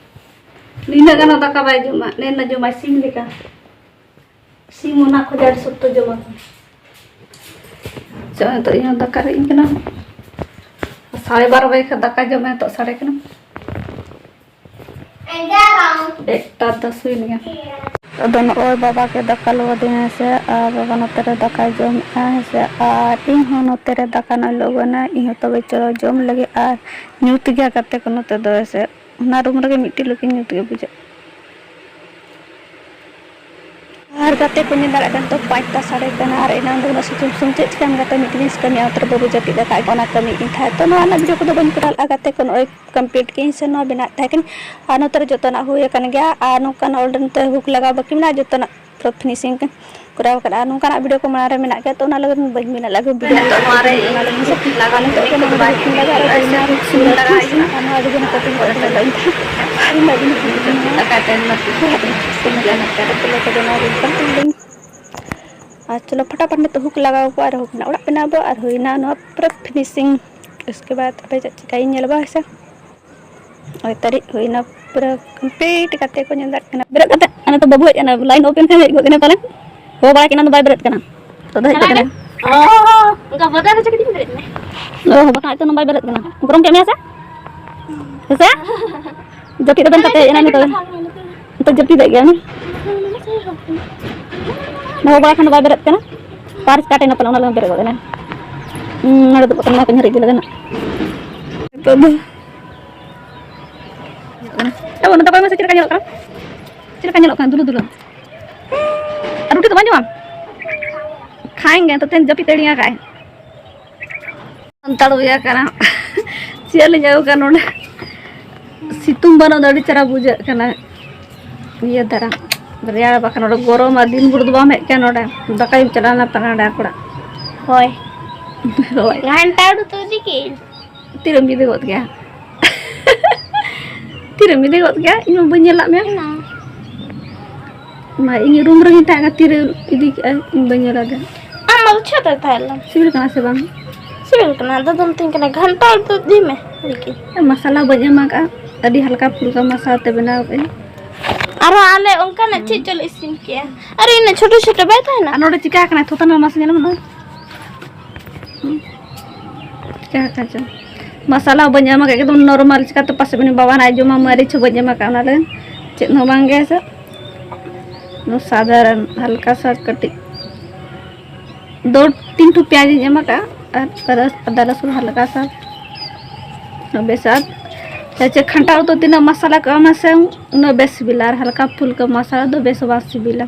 ᱱᱤᱱᱟᱹᱜ ᱜᱟᱱ ᱫᱟᱠᱟ ᱵᱟᱭ ᱡᱚᱢᱟ, ᱱᱮᱱᱟ ᱡᱚᱢᱟᱭ ᱥᱤᱢ ᱞᱮᱠᱟ᱾ ᱥᱤᱢ ᱚᱱᱟ ᱠᱷᱚᱡ ᱟᱹᱰᱤ ᱥᱚᱠᱛᱚ ᱡᱚᱢᱟ ᱠᱚ᱾ ᱪᱚ, ᱱᱤᱛᱚᱜ ᱤᱧ ᱦᱚᱸ ᱫᱟᱠᱟ ᱨᱮ ᱤᱧ ᱠᱟᱱᱟ᱾ ᱥᱟᱲᱮ ᱵᱟᱨᱚ ᱵᱟᱡᱮ ᱠᱷᱚᱱ ᱫᱟᱠᱟ ᱡᱚᱢ ᱢᱮ, ᱱᱤᱛᱚᱜ ᱥᱟᱲᱮ ᱠᱟᱱᱟ ᱮᱜᱟᱨᱚ᱾ ᱮᱠᱴᱟ ᱫᱚᱥ ᱦᱩᱭᱮᱱ ᱜᱮᱭᱟ᱾ ᱟᱫᱚ ᱱᱚᱜᱼᱚᱭ ᱵᱟᱵᱟ ᱜᱮ ᱫᱟᱠᱟ ᱞᱚ ᱟᱹᱫᱤᱧᱟ ᱥᱮ, ᱟᱨ ᱵᱟᱵᱟ ᱱᱚᱛᱮ ᱨᱮ ᱫᱟᱠᱟᱭ ᱡᱚᱢᱮᱫᱼᱟ ᱦᱮᱸ ᱥᱮ, ᱟᱨ ᱤᱧ ᱦᱚᱸ ᱱᱚᱛᱮ ᱨᱮ ᱫᱟᱠᱟ ᱱᱚᱜᱼᱚᱭ ᱞᱚ ᱟᱹᱜᱩᱣᱟᱱᱟ, ᱤᱧ ᱦᱚᱸ ᱛᱚᱵᱮ ᱪᱚᱞᱚ ᱡᱚᱢ ᱞᱟᱹᱜᱤᱫ, ᱟᱨ ᱧᱩᱛ ᱜᱮᱭᱟ ᱜᱟᱛᱮ ᱠᱚ ᱱᱚᱛᱮ ᱫᱚ ᱦᱮᱸ ᱥᱮ, ᱚᱱᱟ ᱨᱩᱢ ᱨᱮᱜᱮ ᱢᱤᱫᱴᱤᱡ ᱞᱩᱠᱤ ᱧᱩᱛ ᱜᱮ ᱵᱩᱡᱷᱟᱹᱜ᱾ ᱟᱨ ᱜᱟᱛᱮ ᱠᱚ ᱧᱮᱞ ᱫᱟᱲᱮᱭᱟᱜ ᱠᱟᱱᱟ, ᱱᱤᱛᱚᱜ ᱯᱟᱸᱪᱴᱟ ᱥᱟᱰᱮ ᱠᱟᱱᱟ, ᱟᱨ ᱮᱱᱟᱝ ᱫᱚ ᱩᱱᱟᱹᱜ ᱥᱤᱛᱩᱝ ᱥᱤᱛᱩᱝ ᱪᱮᱫ ᱪᱤᱠᱟᱹᱭᱟᱢ ᱜᱟᱛᱮ, ᱢᱤᱫ ᱫᱤᱱ ᱠᱟᱹᱢᱤ ᱚᱱᱛᱮ ᱨᱮ ᱵᱟᱹᱵᱩ ᱡᱟᱹᱯᱤᱫ ᱟᱠᱟᱫ ᱜᱮ, ᱚᱱᱟ ᱠᱟᱹᱢᱤ ᱜᱤᱧ ᱛᱟᱦᱮᱸᱫ᱾ ᱛᱚ ᱱᱚᱣᱟ ᱨᱮᱱᱟᱜ ᱵᱷᱤᱰᱤᱭᱳ ᱠᱚᱫᱚ ᱵᱟᱹᱧ ᱠᱚᱨᱟᱣ ᱞᱮᱫᱼᱟ ᱜᱟᱛᱮ ᱠᱚ, ᱱᱚᱜᱼᱚᱭ ᱠᱚᱢᱯᱞᱤᱴ ᱠᱮᱫ ᱟᱹᱧ ᱥᱮ ᱱᱚᱣᱟ ᱵᱮᱱᱟᱜ ᱛᱟᱦᱮᱸ ᱠᱟᱱᱟ᱾ ᱟᱨ ᱱᱚᱝᱠᱟᱱᱟᱜ ᱚᱞ ᱱᱚᱛᱮ ᱦᱩᱠ ᱞᱟᱜᱟᱣ ᱵᱟᱹᱠᱤ ᱢᱮᱱᱟᱜᱼᱟ, ᱡᱚᱛᱚᱱᱟᱜ ᱯᱩᱨᱟᱹ ᱯᱷᱤᱱᱤᱥᱤᱝ ᱠᱚᱨᱟᱣ ᱠᱟᱫᱟ᱾ ᱟᱨ ᱱᱚᱝᱠᱟᱱᱟᱜ ᱵᱷᱤᱰᱤᱭᱳ ᱠᱚ ᱢᱟᱲᱟᱝ ᱨᱮ ᱢᱮᱱᱟᱜ ᱜᱮᱭᱟ, ᱛᱚ ᱚᱱᱟ ᱞᱟᱹᱜᱤᱫ ᱵᱟᱹᱧ ᱵᱮᱱᱟᱣ ᱞᱮᱫᱼᱟ ᱵᱷᱤᱰᱤᱭᱳ᱾ ᱱᱤᱛᱚᱜ ᱱᱚᱣᱟ ᱨᱮ ᱚᱱᱟ ᱞᱟᱹᱜᱤᱫ ᱥᱮ ᱞᱟᱜᱟᱣ ᱟᱨ ᱱᱤᱛᱚᱜ ᱜᱮ ᱱᱚᱣᱟ ᱞᱟᱜᱟᱣ ᱦᱩᱭᱩᱜ ᱠᱟᱱᱟ᱾ ᱟᱨ ᱱᱤᱛᱚᱜ ᱫᱚ ᱞᱟᱜᱟᱣ ᱦᱩᱭᱩᱜ ᱠᱟᱱᱟ᱾ ᱟᱨ ᱱᱚᱣᱟ ᱟᱹᱰᱤ ᱜᱟᱱ ᱠᱟᱹᱴᱤᱡ ᱦᱚᱲ ᱠᱚ ᱧᱮᱞᱚᱜ ᱤᱧ ᱴᱷᱮᱱ᱾ ᱟᱨ ᱤᱧ ᱫᱚ ᱟᱹᱰᱤ ᱢᱚᱡᱽ ᱤᱧ ᱵᱩᱡᱷᱟᱹᱣᱟ᱾ ᱟᱨ ᱪᱚᱞᱚ ᱯᱷᱚᱴᱟᱯᱷᱟᱴ ᱱᱤᱛᱚᱜ ᱦᱩᱠ ᱞᱟᱜᱟᱣ ᱠᱚᱣᱟ ᱟᱨ ᱦᱩᱠ ᱨᱮᱱᱟᱜ ᱚᱲᱟᱜ ᱵᱮᱱᱟᱣ ᱟᱵᱚ ᱟᱨ ᱦᱩᱭᱱᱟ ᱱᱚᱣᱟ ᱯᱩᱨᱟᱹ ᱯᱷᱤᱱᱤᱥᱤᱝ᱾ ᱩᱥᱠᱮ ᱵᱟᱫ ᱟᱯᱮ ᱪᱮᱫ ᱪᱤᱠᱟᱹᱧ ᱧᱮᱞ ᱵᱟ ᱦᱮᱸ ᱥᱮ᱾ ᱳᱭ ᱛᱟᱹᱨᱤᱡ ᱦᱩᱭᱱᱟ ᱯᱩᱨᱟᱹ ᱠᱚᱢᱯᱞᱤᱴ ᱠᱟᱛᱮ ᱠᱚ ᱧᱮᱞ ᱫᱟᱲᱮᱭᱟᱜ ᱠᱟᱱᱟ᱾ ᱵᱮᱨᱮᱫ ᱠᱟᱛᱮ ᱟᱨ ᱱᱤᱛᱚᱜ ᱵᱟᱹᱵᱩ ᱦᱮᱡ ᱮᱱᱟ, ᱞᱟᱭᱤᱱ ᱚᱯᱷ ᱮᱱ ᱠᱷᱟᱱ ᱦᱮᱡ ᱜᱚᱫ ᱮᱱᱟ ᱯᱟᱞᱮᱱ᱾ ᱦᱚᱦᱚ ᱵᱟᱲᱟ ᱠᱮᱫ ᱮᱱᱟ, ᱫᱚ ᱵᱟᱭ ᱵᱮᱨᱮᱫ ᱠᱟᱱᱟ᱾ ᱱᱤᱛᱚᱜ ᱫᱚ ᱦᱮᱡ ᱜᱚᱫ ᱮᱱᱟ᱾ ᱚ, ᱚᱱᱠᱟ ᱵᱚᱫᱚᱞ ᱦᱚᱪᱚ ᱠᱟᱛᱮ ᱵᱮᱨᱮᱫ ᱮᱱᱟ᱾ ᱚ, ᱵᱟᱠᱷᱟᱱ ᱱᱤᱛᱚᱜ ᱫᱚ ᱵᱟᱭ ᱵᱮᱨᱮᱫ ᱠᱟᱱᱟ᱾ ᱜᱚᱨᱚᱢ ᱠᱮᱫ ᱢᱮᱭᱟ ᱥᱮ? ᱦᱮᱸ ᱥᱮ? ᱡᱟᱹᱯᱤᱫ ᱨᱮ ᱵᱮᱱ ᱠᱟᱛᱮ ᱮᱱᱟ ᱱᱤᱛᱚᱜ᱾ ᱱᱤᱛᱚᱜ ᱡᱟᱹᱯᱤᱫᱮᱫ ᱜᱮᱭᱟ ᱩᱱᱤ᱾ ᱦᱚᱦᱚ ᱵᱟᱲᱟ ᱠᱷᱟᱱ ᱫᱚ ᱵᱟᱭ ᱵᱮᱨᱮᱫ ᱠᱟᱱᱟ᱾ ᱯᱟᱨᱠ ᱥᱴᱟᱨᱴ ᱮᱱᱟ ᱯᱟᱞᱮ, ᱚᱱᱟ ᱞᱟᱹᱜᱤᱫ ᱵᱮᱨᱮᱫ ᱜᱚᱫ ᱮᱱᱟ᱾ ᱦᱩᱸ, ᱱᱚᱰᱮ ᱫᱚ ᱵᱚᱛᱚᱨ ᱱᱟᱠᱚ ᱧᱟᱹᱨᱤᱡ ᱜᱮ ᱞᱟᱜᱟᱱᱟ᱾ ᱱᱤᱛᱚᱜ ᱫᱚ ᱮ, ᱚᱱᱟ ᱫᱚ ᱵᱟᱭ ᱢᱟᱥᱮ ᱪᱮᱫ ᱞᱮᱠᱟ ᱧᱮᱞᱚᱜ ᱠᱟᱱᱟ? ᱪᱮᱫ ᱞᱮᱠᱟ ᱧᱮᱞᱚᱜ ᱠᱟᱱᱟ? ᱫᱩᱞᱩ ᱫᱩᱞᱩ᱾ ᱟᱨ ᱨᱩᱴᱤ ᱫᱚ ᱵᱟᱝ ᱡᱚᱢᱟᱢ? ᱠᱷᱟᱭᱮᱸᱜᱮ, ᱛᱚ ᱛᱮᱦᱮᱧ ᱡᱟᱹᱯᱤᱫ ᱮᱲᱤᱭᱟ ᱠᱟᱭ᱾ ᱥᱟᱱᱛᱟᱲ ᱵᱚᱭᱦᱟ ᱠᱟᱱᱟ᱾ ᱪᱮᱫ ᱞᱤᱧ ᱟᱹᱜᱩ ᱠᱟᱜᱼᱟ ᱱᱚᱰᱮ? ᱥᱤᱛᱩᱝ ᱵᱟᱹᱱᱩᱜ ᱫᱚ ᱟᱹᱰᱤ ᱪᱮᱦᱨᱟ ᱵᱩᱡᱷᱟᱹᱜ ᱠᱟᱱᱟ᱾ ᱤᱭᱟᱹ ᱫᱷᱟᱨᱟ ᱨᱮᱭᱟᱲ, ᱵᱟᱠᱷᱟᱱ ᱱᱚᱰᱮ ᱜᱚᱨᱚᱢ ᱟᱨ ᱫᱤᱱ ᱵᱷᱳᱨ ᱫᱚ ᱵᱟᱢ ᱦᱮᱡ ᱠᱟᱱᱟ ᱱᱚᱰᱮ᱾ ᱫᱟᱠᱟᱭ ᱪᱟᱞᱟᱣ ᱞᱮᱱᱟ ᱛᱟᱦᱮᱸ ᱱᱚᱰᱮ ᱟᱠᱚ ᱚᱲᱟᱜ᱾ ᱦᱳᱭ᱾ ᱦᱳᱭ᱾ ᱜᱷᱟᱱᱴᱟ ᱩᱰᱩ ᱛᱚ ᱤᱫᱤ ᱠᱮᱫ᱾ ᱛᱤᱨᱮᱢ ᱵᱤᱫᱟᱹᱭ ᱜᱚᱫ ᱠᱮᱭᱟ? ᱛᱤᱨᱮᱢ ᱵᱤᱫᱟᱹᱭ ᱜᱚᱫ ᱠᱮᱭᱟ? ᱤᱧ ᱢᱟ ᱵᱟᱹᱧ ᱧᱮᱞ ᱞᱟᱜ ᱢᱮᱭᱟ᱾ ᱮᱱᱟᱝ᱾ ᱢᱟ, ᱤᱧ ᱨᱩᱢ ᱨᱮᱜᱮᱧ ᱛᱟᱦᱮᱸ ᱠᱟᱱᱟ, ᱛᱤᱨᱮ ᱤᱫᱤ ᱠᱮᱜᱼᱟ ᱤᱧ ᱵᱟᱹᱧ ᱧᱮᱞ ᱟᱫᱮᱭᱟ᱾ ᱟᱢ ᱢᱟ ᱪᱷᱟᱛᱟ ᱛᱟᱦᱮᱸ ᱞᱮᱱ᱾ ᱥᱤᱵᱤᱞ ᱠᱟᱱᱟ ᱥᱮ ᱵᱟᱝ? ᱥᱤᱵᱤᱞ ᱠᱟᱱᱟ, ᱟᱫᱚ ᱫᱚᱢ ᱢᱤᱛᱟᱹᱧ ᱠᱟᱱᱟ ᱜᱷᱟᱱᱴᱟ ᱩᱛᱩ ᱤᱫᱤ ᱢᱮ, ᱞᱟᱹᱜᱤᱫ᱾ ᱢᱟᱥᱟᱞᱟ ᱵᱟᱹᱧ ᱮᱢ ᱟᱠᱟᱫᱼᱟ, ᱟᱹᱰᱤ ᱦᱟᱞᱠᱟ ᱯᱷᱩᱞᱠᱟ ᱢᱟᱥᱟᱞᱟ ᱛᱮ ᱵᱮᱱᱟᱣ ᱠᱟᱜᱼᱟᱹᱧ᱾ ᱟᱨᱦᱚᱸ ᱟᱞᱮ ᱚᱱᱠᱟᱱᱟᱜ ᱪᱮᱫ ᱪᱚᱞᱮ ᱤᱥᱤᱱ ᱠᱮᱜᱼᱟ, ᱟᱨ ᱤᱱᱟᱹᱜ ᱪᱷᱳᱴᱳ ᱪᱷᱳᱴᱳ ᱵᱟᱭ ᱛᱟᱦᱮᱱᱟ? ᱟᱨ ᱱᱚᱰᱮ ᱪᱤᱠᱟ ᱟᱠᱟᱱᱟ? ᱛᱷᱚᱛᱟᱱ ᱢᱟᱥᱮ ᱧᱮᱞ ᱢᱮ ᱱᱚᱜᱼᱚᱭ᱾ ᱦᱩᱸ᱾ ᱪᱤᱠᱟ ᱟᱠᱟᱱ ᱪᱚ? ᱢᱟᱥᱟᱞᱟ ᱦᱚᱸ ᱵᱟᱹᱧ ᱮᱢ ᱟᱠᱟᱫ, ᱮᱠᱫᱚᱢ ᱱᱚᱨᱢᱟᱞ᱾ ᱪᱤᱠᱟᱹᱛᱮ ᱯᱟᱥᱮ ᱩᱱᱤ ᱵᱟᱵᱟ ᱱᱟᱜ ᱡᱚᱢᱟ, ᱢᱟᱹᱨᱤᱪ ᱦᱚᱸ ᱵᱟᱹᱧ ᱮᱢ ᱟᱠᱟᱫ ᱚᱱᱟᱨᱮ, ᱪᱮᱫ ᱦᱚᱸ ᱵᱟᱝ ᱜᱮ ᱥᱮ᱾ ᱱᱚᱣᱟ ᱥᱟᱫᱷᱟᱨᱚᱱ ᱦᱟᱞᱠᱟ ᱥᱟ ᱠᱟᱹᱴᱤᱡ ᱫᱚ ᱛᱤᱱ ᱴᱷᱩ ᱯᱮᱸᱭᱟᱡᱽ ᱤᱧ ᱮᱢ ᱟᱠᱟᱫᱼᱟ ᱟᱨ ᱟᱫᱟ ᱨᱟᱥᱩᱱ ᱦᱟᱞᱠᱟ ᱥᱟ ᱵᱮᱥ ᱟᱨ ᱪᱮᱫ ᱠᱷᱟᱱᱴᱟ ᱩᱛᱩ ᱛᱤᱱᱟᱹᱜ ᱢᱚᱥᱞᱟ ᱠᱚ ᱮᱢᱟ ᱥᱮ ᱩᱱᱟᱹᱜ ᱵᱮᱥ ᱥᱤᱵᱤᱞᱟ ᱟᱨ ᱦᱟᱞᱠᱟ ᱯᱷᱩᱞᱠᱟ ᱢᱚᱥᱞᱟ ᱫᱚ ᱵᱮᱥ ᱵᱟᱝ ᱥᱤᱵᱤᱞᱟ᱾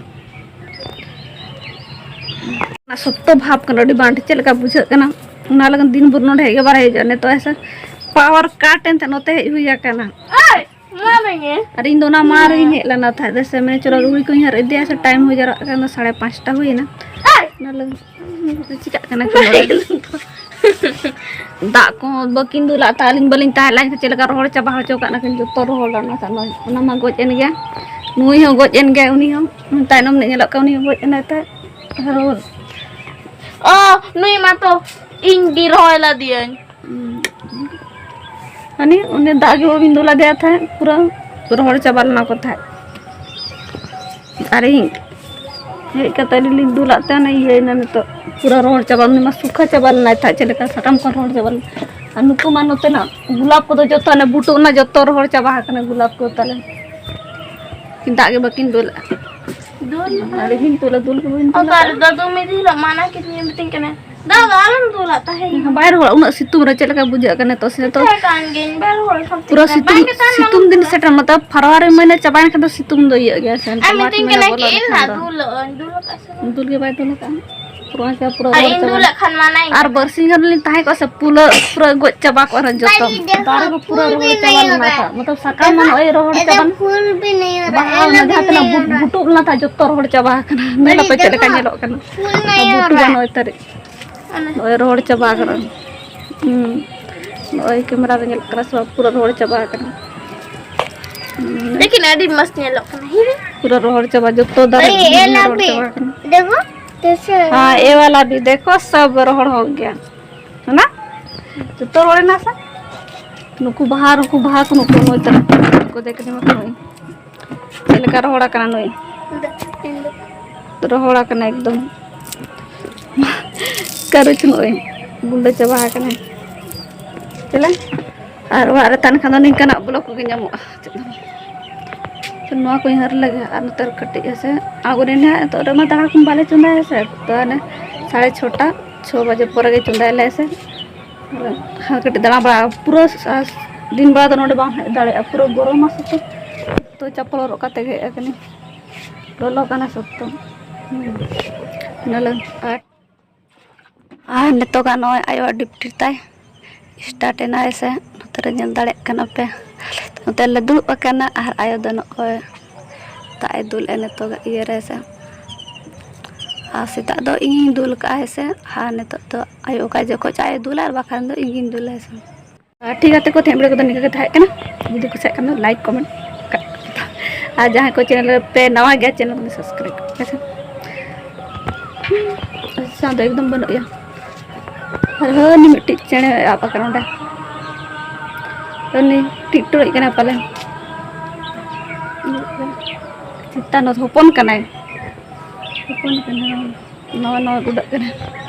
ᱚᱱᱟ ᱥᱚᱠᱛᱚ ᱵᱷᱟᱵᱽ ᱠᱟᱱᱟ, ᱟᱹᱰᱤ ᱵᱟᱝ ᱪᱮᱫ ᱞᱮᱠᱟ ᱵᱩᱡᱷᱟᱹᱜ ᱠᱟᱱᱟ᱾ ᱚᱱᱟ ᱞᱟᱹᱜᱤᱫ ᱫᱤᱱ ᱵᱷᱳᱨ ᱱᱚᱰᱮ ᱦᱮᱡ ᱜᱮ ᱵᱟᱨᱦᱮ ᱦᱤᱡᱩᱜᱼᱟ᱾ ᱱᱤᱛᱚᱜ ᱮᱥᱮ ᱯᱟᱣᱟᱨ ᱠᱟᱴ ᱮᱱᱛᱮ ᱱᱚᱛᱮ ᱦᱮᱡ ᱦᱩᱭ ᱟᱠᱟᱱᱟ᱾ ᱟᱨ ᱤᱧ ᱫᱚ ᱚᱱᱟ ᱢᱟᱲᱟᱝ ᱨᱮᱜᱤᱧ ᱦᱮᱡ ᱞᱮᱱᱟ ᱛᱟᱦᱮᱸᱫ, ᱫᱮᱥᱮ ᱢᱮᱱᱮ ᱪᱚᱞᱚ ᱞᱩᱜᱽᱲᱤ ᱠᱚᱧ ᱦᱟᱹᱨ ᱤᱫᱤᱭᱟ ᱥᱮ ᱴᱟᱭᱤᱢ ᱦᱩᱭ ᱡᱟᱣᱨᱟᱜ ᱠᱟᱱᱟ, ᱥᱟᱲᱮ ᱯᱟᱸᱪᱴᱟ ᱦᱩᱭᱮᱱᱟ᱾ ᱚᱱᱟ ᱞᱟᱹᱜᱤᱫ ᱪᱤᱠᱟᱹᱜ ᱠᱟᱱᱟ ᱠᱤ ᱱᱚᱰᱮ? ᱫᱟᱜ ᱠᱚᱦᱚᱸ ᱵᱟᱹᱠᱤᱱ ᱫᱩᱞᱟᱜ ᱛᱟᱦᱮᱸᱫ, ᱟᱹᱞᱤᱧ ᱵᱟᱹᱞᱤᱧ ᱛᱟᱦᱮᱸ ᱞᱮᱱ ᱠᱷᱟᱱ ᱪᱮᱫ ᱞᱮᱠᱟ ᱨᱚᱦᱚᱲ ᱪᱟᱵᱟ ᱦᱚᱪᱚ ᱠᱟᱜ ᱱᱟᱠᱤᱱ, ᱡᱚᱛᱚ ᱨᱚᱦᱚᱲ ᱞᱮᱱᱟ ᱛᱟᱦᱮᱸᱫ᱾ ᱱᱚᱜᱼᱚᱭ ᱚᱱᱟ ᱢᱟ ᱜᱚᱡ ᱮᱱ ᱜᱮᱭᱟ, ᱱᱩᱭ ᱦᱚᱸ ᱜᱚᱡ ᱮᱱ ᱜᱮᱭᱟ, ᱩᱱᱤ ᱦᱚᱸ ᱛᱟᱭᱱᱚᱢ ᱧᱚᱜ ᱧᱮᱞᱚᱜ ᱠᱟᱱᱟ, ᱩᱱᱤ ᱦᱚᱸ ᱜᱚᱡ ᱮᱱᱟᱭ ᱛᱟᱦᱮᱸᱫ᱾ ᱟᱨᱦᱚᱸ ᱚ, ᱱᱩᱭ ᱢᱟᱛᱚ ᱤᱧ ᱜᱮ ᱨᱚᱦᱚᱭ ᱞᱟᱫᱮᱭᱟᱹᱧ᱾ ᱦᱟᱱᱮ ᱚᱸᱰᱮ ᱫᱟᱜ ᱜᱮ ᱵᱟᱹᱵᱤᱱ ᱫᱩᱞ ᱟᱫᱮᱭᱟ ᱛᱟᱦᱮᱸᱫ, ᱯᱩᱨᱟᱹ ᱨᱚᱦᱚᱲ ᱪᱟᱵᱟ ᱞᱮᱱᱟ ᱠᱚ ᱛᱟᱦᱮᱸᱫ᱾ ᱟᱨ ᱤᱧ ᱦᱮᱡ ᱠᱟᱛᱮ ᱟᱹᱞᱤᱧ ᱞᱤᱧ ᱫᱩᱞᱟᱜ ᱛᱮ ᱚᱱᱮ ᱤᱭᱟᱹᱭᱮᱱᱟ ᱱᱤᱛᱚᱜ, ᱯᱩᱨᱟᱹ ᱨᱚᱦᱚᱲ ᱪᱟᱵᱟ ᱞᱮᱱᱟ, ᱥᱩᱠᱷᱟᱹ ᱪᱟᱵᱟ ᱞᱮᱱᱟ ᱛᱟᱦᱮᱸᱫ, ᱪᱮᱫ ᱞᱮᱠᱟ ᱥᱟᱠᱟᱢ ᱠᱚ ᱨᱚᱦᱚᱲ ᱪᱟᱵᱟ ᱞᱮᱱᱟ᱾ ᱟᱨ ᱱᱩᱠᱩ ᱢᱟ ᱱᱚᱛᱮᱱᱟᱜ ᱜᱩᱞᱟᱯ ᱠᱚᱫᱚ ᱡᱚᱛᱚ ᱚᱱᱮ ᱵᱩᱴᱩᱵ ᱮᱱᱟ, ᱡᱚᱛᱚ ᱨᱚᱦᱚᱲ ᱪᱟᱵᱟ ᱟᱠᱟᱱᱟ ᱜᱩᱞᱟᱯ ᱠᱚ ᱛᱟᱞᱮ᱾ ᱫᱟᱜ ᱜᱮ ᱵᱟᱹᱠᱤᱱ ᱫᱩᱞᱟᱜᱼᱟ᱾ ᱫᱩᱞ ᱟᱹᱰᱤ ᱫᱤᱱ ᱛᱩᱞᱟᱹ ᱫᱩᱞ ᱜᱮ ᱵᱟᱹᱧ ᱫᱩᱞ ᱚᱠᱟ ᱟᱠᱟᱫᱟ᱾ ᱨᱮ ᱫᱟᱫᱩ ᱢᱤᱫ ᱫᱤᱱ ᱦᱤᱞᱳᱜ ᱢᱟᱱᱟ ᱠᱤᱫᱤᱧᱟ, ᱢᱤᱛᱟᱹᱧ ᱠᱟᱱᱟ, "ᱫᱟᱫᱟ, ᱟᱞᱚᱢ ᱫᱩᱞᱟᱜ ᱛᱟᱦᱮᱸ ᱠᱟᱱᱟ᱾" ᱵᱟᱭ ᱨᱚᱦᱚᱲ, ᱩᱱᱟᱹᱜ ᱥᱤᱛᱩᱝ ᱨᱮ ᱪᱮᱫ ᱞᱮᱠᱟ ᱵᱩᱡᱷᱟᱹᱜ ᱠᱟᱱᱟ ᱱᱤᱛᱚᱜ ᱥᱮ ᱱᱤᱛᱚᱜ? ᱛᱟᱦᱮᱸ ᱠᱟᱱ ᱜᱤᱭᱟᱹᱧ, ᱵᱟᱭ ᱨᱚᱦᱚᱲ ᱠᱷᱟᱹᱛᱤᱨ ᱯᱩᱨᱟᱹ ᱛᱮ᱾ ᱥᱤᱛᱩᱝ, ᱵᱟᱝ ᱜᱮ ᱛᱟᱦᱮᱱ ᱥᱤᱛᱩᱝ ᱢᱟᱱᱮ ᱫᱤᱱ ᱫᱩᱞᱟᱜ᱾ ᱥᱮᱴᱮᱨ, ᱢᱚᱛᱞᱚᱵ ᱯᱷᱮᱵᱽᱨᱩᱣᱟᱨᱤ ᱢᱟᱹᱦᱱᱟᱹ ᱪᱟᱵᱟᱭᱮᱱ ᱠᱷᱟᱱ ᱫᱚ ᱥᱤᱛᱩᱝ ᱫᱚ ᱤᱭᱟᱹᱜ ᱜᱮᱭᱟ ᱥᱮ, ᱟᱨ ᱢᱟᱨᱪ ᱢᱤᱛᱟᱹᱧ ᱢᱟᱹᱦᱱᱟᱹ ᱠᱟᱱᱟ, ᱵᱚᱞᱚ "ᱤᱧ ᱞᱮᱱᱟ᱾ ᱞᱟ ᱫᱩᱞᱟᱹᱜ ᱟᱹᱧ, ᱫᱩᱞ ᱟᱠᱟᱫ ᱥᱮ ᱵᱟᱝ?" ᱫᱩᱞ ᱜᱮ ᱵᱟᱭ ᱫᱩᱞ ᱟᱠᱟᱫᱼᱟ᱾ ᱯᱩᱨᱟᱹ ᱪᱟᱵᱟ ᱟᱨ ᱞᱮᱱᱟ᱾ ᱤᱧ ᱫᱩᱞᱟᱜ ᱠᱷᱟᱱ ᱢᱟᱱᱟᱧ ᱟᱨ ᱠᱟᱱᱟ᱾ ᱵᱟᱨᱥᱤᱧ ᱜᱟᱱ ᱞᱤᱧ ᱛᱟᱦᱮᱸ ᱠᱚᱜᱼᱟ ᱥᱮ, ᱯᱩᱞᱟᱹ ᱯᱩᱨᱟᱹ ᱜᱚᱡ ᱪᱟᱵᱟ ᱠᱚᱜᱼᱟ ᱨᱮᱦᱚᱸ ᱡᱚᱛᱚ᱾ ᱵᱟᱭ ᱫᱟᱨᱮ ᱠᱚ ᱯᱩᱨᱟᱹ ᱨᱚᱦᱚᱲ ᱪᱟᱵᱟ ᱞᱮᱱᱟ ᱛᱟᱦᱮᱸᱫ᱾ ᱢᱚᱛᱞᱚᱵ ᱥᱟᱠᱟᱢ ᱢᱟ ᱱᱚᱜᱼᱚᱭ ᱨᱚᱦᱚᱲ ᱪᱟᱵᱟ ᱞᱮᱱᱟ᱾ ᱵᱟᱦᱟ ᱚᱱᱟ ᱡᱟᱦᱟᱸ ᱛᱤᱱᱟᱹᱜ ᱵᱩ-, ᱵᱩᱴᱩᱵ ᱞᱮᱱᱟ ᱛᱟᱦᱮᱸᱫ, ᱡᱚᱛᱚ ᱨᱚᱦᱚᱲ ᱪᱟᱵᱟ ᱟᱠᱟᱱᱟ᱾ ᱧᱮᱞ ᱟᱯᱮ ᱪᱮᱫ ᱞᱮᱠᱟ ᱧᱮᱞᱚᱜ ᱠᱟᱱᱟ᱾ ᱚᱱᱟ ᱵᱩᱴᱩᱵ ᱱᱚᱜᱼᱚᱭ ᱛᱟᱹᱨᱤ᱾ ᱱᱚᱜᱼᱚᱭ ᱨᱚᱦᱚᱲ ᱪᱟᱵᱟ ᱟᱠᱟᱱᱟ᱾ ᱦᱩᱸ᱾ ᱱᱚᱜᱼᱚᱭ ᱠᱮᱢᱮᱨᱟ ᱨᱮ ᱧᱮᱞᱚᱜ ᱠᱟᱱᱟ ᱥᱮ ᱵᱟᱝ? ᱯᱩᱨᱟᱹ ᱨᱚᱦᱚᱲ ᱪᱟᱵᱟ ᱟᱠᱟᱱᱟ᱾ ᱦᱩᱸ᱾ ᱞᱮᱠᱤᱱ ᱟᱹᱰᱤ ᱢᱚᱡᱽ ᱧᱮᱞᱚᱜ ᱠᱟᱱᱟ᱾ ᱯᱩᱨᱟᱹ ᱨᱚᱦᱚᱲ ᱪᱟᱵᱟ, ᱡᱚᱛᱚ ᱫᱟᱨᱮ ᱟᱨᱮ, ᱮ ᱨᱚᱦᱚᱲ ᱞᱟᱵᱤ, ᱪᱟᱵᱟ ᱟᱠᱟᱱᱟ᱾ ᱫᱮᱠᱷᱚ, ᱠᱮᱥᱮ ᱦᱮᱸ, ᱮ ᱣᱟᱞᱟ ᱵᱷᱤ ᱫᱮᱠᱷᱚ, ᱥᱚᱵ ᱨᱚᱦᱚᱲ ᱦᱳ ᱜᱮᱭᱟ᱾ ᱦᱮᱸ ᱱᱟ? ᱡᱚᱛᱚ ᱨᱚᱦᱚᱲ ᱮᱱᱟ ᱥᱮ? ᱱᱩᱠᱩ ᱵᱟᱦᱟ, ᱱᱩᱠᱩ ᱵᱟᱦᱟ ᱠᱚ, ᱱᱩᱠᱩ ᱱᱩᱭ ᱛᱟᱞᱮ ᱠᱚ ᱫᱮᱠᱷ ᱨᱮ ᱢᱟ ᱱᱩᱭ᱾ ᱪᱮᱫ ᱞᱮᱠᱟ ᱨᱚᱦᱚᱲ ᱟᱠᱟᱱᱟ ᱱᱩᱭ? ᱨᱚᱦᱚᱲ ᱟᱠᱟᱱᱟ ᱮᱠᱫᱚᱢ᱾ ᱠᱟᱨᱚᱪ ᱱᱚᱜᱼᱚᱭ ᱜᱩᱸᱰᱟᱹ ᱪᱟᱵᱟ ᱟᱠᱟᱱᱟᱭ᱾ ᱪᱮᱞᱮ? ᱟᱨ ᱚᱲᱟᱜ ᱨᱮ ᱛᱟᱦᱮᱱ ᱠᱷᱟᱱ ᱫᱚ ᱱᱤᱝᱠᱟᱱᱟᱜ vlog ᱠᱚᱜᱮ ᱧᱟᱢᱚᱜᱼᱟ᱾ ᱪᱮᱫ ᱫᱚ ᱵᱟᱝ᱾ ᱛᱚ ᱱᱚᱣᱟ ᱠᱚᱧ ᱦᱟᱹᱨ ᱞᱮᱜᱮ ᱟᱨ ᱱᱚᱛᱮ ᱨᱮ ᱠᱟᱹᱴᱤᱡ ᱦᱮᱸᱥᱮ ᱟᱬᱜᱚᱱᱟᱹᱧ ᱱᱟᱦᱟᱜ᱾ ᱱᱤᱛᱚᱜ ᱨᱮᱢᱟ ᱫᱟᱠᱟ ᱠᱚ ᱵᱟᱞᱮ ᱪᱚᱸᱫᱟᱭᱟ ᱥᱮ, ᱛᱚ ᱦᱟᱱᱮ ᱥᱟᱲᱮ ᱪᱷᱚᱴᱟ, ᱪᱷᱚ ᱵᱟᱡᱮ ᱯᱚᱨᱮ ᱜᱮ ᱪᱚᱸᱫᱟᱭᱟᱞᱮ ᱦᱮᱸᱥᱮ᱾ ᱟᱨ ᱠᱟᱹᱴᱤᱡ ᱫᱟᱬᱟ ᱵᱟᱲᱟ, ᱯᱩᱨᱟᱹ ᱫᱤᱱ ᱵᱮᱲᱟ ᱫᱚ ᱱᱚᱰᱮ ᱵᱟᱢ ᱦᱮᱡ ᱫᱟᱲᱮᱭᱟᱜᱼᱟ, ᱯᱩᱨᱟᱹ ᱜᱚᱨᱚᱢᱟ ᱥᱚᱠᱛᱚ᱾ ᱛᱚ ᱪᱟᱯᱚᱞ ᱦᱚᱨᱚᱜ ᱠᱟᱛᱮ ᱜᱮ ᱦᱮᱡ ᱟᱠᱟᱱᱟᱹᱧ, ᱞᱚᱞᱚ ᱠᱟᱱᱟ ᱥᱚᱠᱛᱚ᱾ ᱦᱩᱸ᱾ ᱤᱱᱟᱹ ᱞᱟᱹᱜᱤᱫ ᱟᱨ ᱟᱨ ᱱᱤᱛᱚᱜᱟᱜ ᱱᱚᱜᱼᱚᱭ ᱟᱭᱳᱣᱟᱜ ᱰᱤᱯᱴᱤ ᱛᱟᱭ start ᱮᱱᱟ ᱦᱮᱸᱥᱮ, ᱱᱚᱛᱮ ᱨᱮ ᱧᱮᱞ ᱫᱟᱲᱮᱭᱟᱜ ᱠᱟᱱᱟ ᱯᱮ᱾ ᱱᱚᱛᱮ ᱞᱮ ᱫᱩᱲᱩᱵ ᱟᱠᱟᱱᱟ ᱟᱨ ᱟᱭᱳ ᱫᱚ ᱱᱚᱜᱼᱚᱭ ᱫᱟᱜ ᱮ ᱫᱩᱞᱮᱜᱼᱟ ᱱᱤᱛᱚᱜᱟᱜ ᱤᱭᱟᱹ ᱨᱮ ᱦᱮᱸᱥᱮ᱾ ᱟᱨ ᱥᱮᱛᱟᱜ ᱫᱚ ᱤᱧᱤᱧ ᱫᱩᱞ ᱠᱟᱜᱼᱟ ᱦᱮᱸᱥᱮ, ᱟᱨ ᱱᱤᱛᱚᱜ ᱫᱚ ᱟᱭᱳ ᱚᱠᱟ ᱡᱚᱠᱷᱚᱡ ᱪᱟᱭ ᱫᱩᱞᱟ ᱟᱨ ᱵᱟᱠᱷᱟᱱ ᱫᱚ ᱤᱧᱜᱤᱧ ᱫᱩᱞᱟ ᱦᱮᱸᱥᱮ᱾ ᱟᱨ ᱴᱷᱤᱠ ᱜᱟᱛᱮ ᱠᱚ, ᱛᱮᱦᱮᱧ video ᱠᱚᱫᱚ ᱱᱤᱝᱠᱟᱹ ᱜᱮ ᱛᱟᱦᱮᱸ ᱠᱟᱱᱟ᱾ ᱡᱩᱫᱤ ᱠᱩᱥᱤᱭᱟᱜ ᱠᱷᱟᱱ ᱫᱚ like, comment ᱠᱟᱜ ᱯᱮ᱾ ᱟᱨ ᱡᱟᱦᱟᱸᱭ ᱠᱚ channel ᱨᱮ ᱯᱮ ᱱᱟᱣᱟ ᱜᱮᱭᱟ, channel ᱠᱚᱫᱚ subscribe ᱠᱟᱜ ᱯᱮ ᱥᱮ᱾ ᱥᱟᱶ ᱫᱚ ᱮᱠᱫᱚᱢ ᱵᱟᱹᱱᱩᱜ ᱜᱮᱭᱟ᱾ ᱟᱨ ᱦᱟᱹᱱᱤ ᱢᱤᱫᱴᱤᱡ ᱪᱮᱬᱮ ᱟᱵ ᱟᱠᱟᱱᱟ ᱚᱸᱰᱮ, ᱩᱱᱤ ᱴᱤᱜ ᱴᱚᱲᱚᱡ ᱠᱟᱱᱟ ᱯᱟᱞᱮ᱾ ᱪᱮᱛᱟᱱ ᱦᱚᱯᱚᱱ ᱠᱟᱱᱟᱭ, ᱦᱚᱯᱚᱱ ᱠᱟᱱᱟᱭ, ᱱᱟᱣᱟ ᱱᱟᱣᱟ ᱩᱰᱟᱹᱜ ᱠᱟᱱᱟ᱾